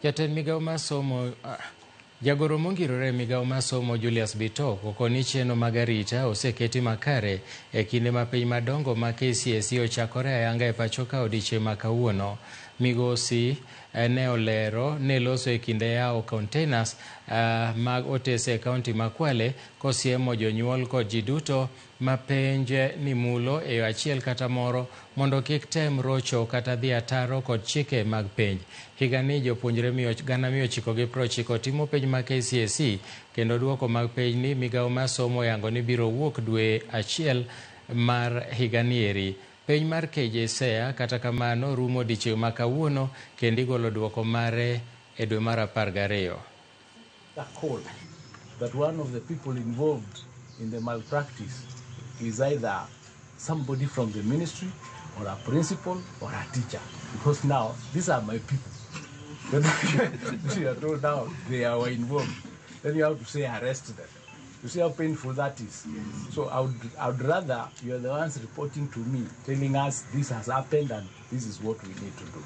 Jatend migawo mar somo Jagoro mongirore e migawo mar somo Julius Bitok okoni chenro mag arita oseketi makare e kinde ma piny madongo ma KCSE ochakore ayanga e pacho ka odiechieng' ma kawuono. Migosi ne olero ne loso e kinde yawo containers mag otese e kaunti ma Kwale kosiemo jonyuol kod ji duto ma penj ni mulo e yo achiel kata moro mondo kik tem rocho kata dhi ataro kod chike mag penj. Higani jopuonjre 990 timo penj mag KCSE kendo duoko mag penj ni migawo mar somo oyango ni biro wuok dwe achiel mar higani eri. Penj mar KJSEA kata kamano rumo odiechieng' ma kawuono kendo igolo duoko mare e dwe mar 12. A call that one of the people involved in the malpractice is either somebody from the ministry or a principal or a teacher, because now these are my people. Then you are told now they are involved. Then you have to say arrest them. You see how painful that is? Yes. So I would rather you are the ones reporting to me, telling us this has happened and this is what we need to do.